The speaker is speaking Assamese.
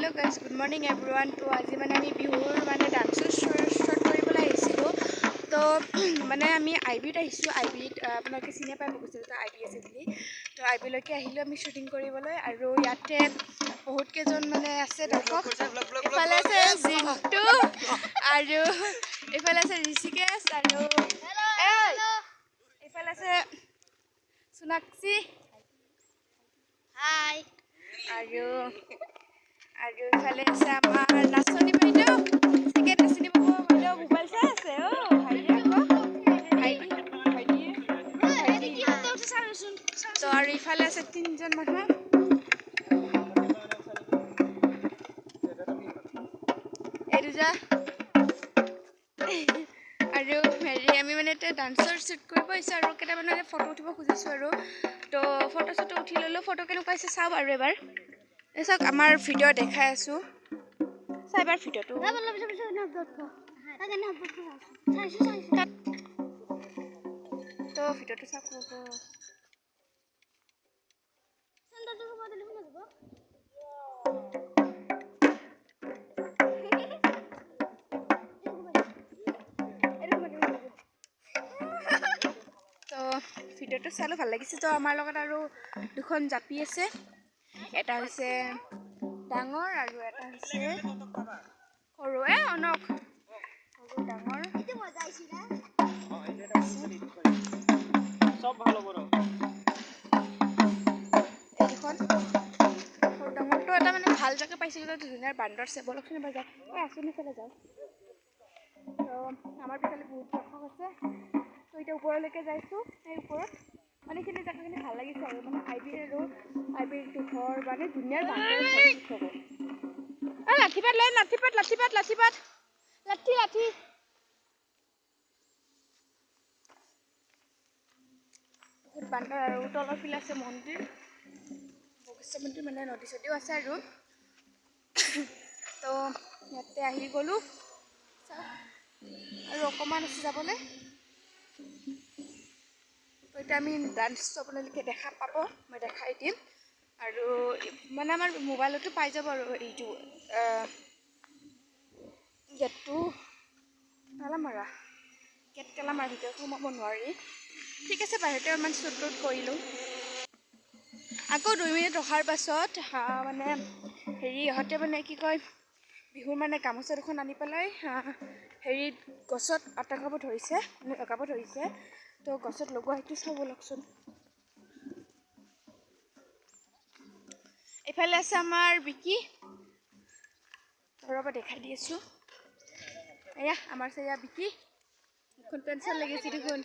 Hello guys, good morning everyone. তো আজি মানে আমি বিহুৰ মানে ডান্সৰ শ্বুট কৰিবলৈ আহিছিলোঁ। তো মানে আমি আই বিত আহিছোঁ। আই বিত আপোনালোকে চিনি পাই গৈছিল, তো আই বি আছে বুলি। তো আই বিলৈকে আহিলোঁ আমি শ্বুটিং কৰিবলৈ। আৰু ইয়াতে বহুত কেইজন মানে আছে দৰ্শক। এইফালে আছে জিন্তু আৰু এইফালে আছে ঋষিকেশ আৰু এইফালে আছে সোণাক্ষী। হাই। আৰু আৰু ইফালে আছে আমাৰ নাচনী বাইদেউ, ছেকেণ্ড নাচনী বাইদেউ মোবাইল চাই আছে। অ' ভাইটি আকৌ ভাইটি ভাইটি। তো আৰু ইফালে আছে তিনিজন মানুহ। এই দুটা আৰু হেৰি আমি মানে এতিয়া ডান্সৰ শ্বুট কৰিব আহিছোঁ আৰু কেইটামান মানে ফটো উঠিব খুজিছোঁ আৰু। তো ফটো চটো উঠি ল'লোঁ। ফটো কেনেকুৱা হৈছে চাওঁ আৰু এবাৰ। এই চাওক আমাৰ ভিডিঅ' দেখাই আছোঁ, চাই এবাৰ ভিডিঅ'টো। তো ভিডিঅ'টো চাওক। তো ভিডিঅ'টো চালোঁ, ভাল লাগিছে। তো আমাৰ লগত আৰু দুখন জাপি আছে, এটা হৈছে ডাঙৰ আৰু এটা হৈছে সৰু। এ অনক সৰু ডাঙৰ এইখন সৰু ডাঙৰটো এটা মানে ভাল জেগা পাইছিলোঁ। তাত ধুনীয়া বান্দৰ আছে। বলকচোন এবাৰ যাওঁ। এই আচোন সেইফালে যাওঁ। তো আমাৰ পিছফালে বহুত দৰ্শক আছে। তো এতিয়া ওপৰলৈকে যাইছোঁ। সেই ওপৰত মানে এইখিনি জেগাখিনি ভাল লাগিছে আৰু মানে আই বিৰ আৰু আই বিৰ ঘৰ মানে ধুনীয়া বান্দৰ। লাঠিপাত লৈ, লাঠিপাত লাঠিপাত লাঠিপাত লাঠি লাঠি। বহুত বান্দৰ। আৰু তলৰ ফালে আছে মন্দিৰ, বশিষ্ঠ মন্দিৰ, মানে নদী চদীও আছে আৰু। তো ইয়াতে আহি গ'লোঁ। চাওক আৰু অকণমান আছে যাবলৈ। তো এতিয়া আমি ডান্সটো আপোনালোকে দেখা পাব, মই দেখাই দিম। আৰু মানে আমাৰ মোবাইলতো পাই যাব। আৰু এইটো গেটটো তালা মাৰা, গেট তালা মাৰা, ভিতৰত সোমাব নোৱাৰি। ঠিক আছে, বাহিৰতে অলপমান শ্বুট টুট কৰিলোঁ। আকৌ 2 মিনিট ৰখাৰ পাছত মানে হেৰি ইহঁতে মানে কি কয় বিহুৰ মানে গামোচা দুখন আনি পেলাই হেৰি গছত আটকাব ধৰিছে, মানে লগাব ধৰিছে। তো গছত লগোৱা সেইটো চাব লওকচোন। এইফালে আছে আমাৰ বিকি, ৰ'ব দেখাই দি আছোঁ। এয়া আমাৰ আছে, এয়া বিকি। মুখখন টেনচন লাগিছে দেখোন।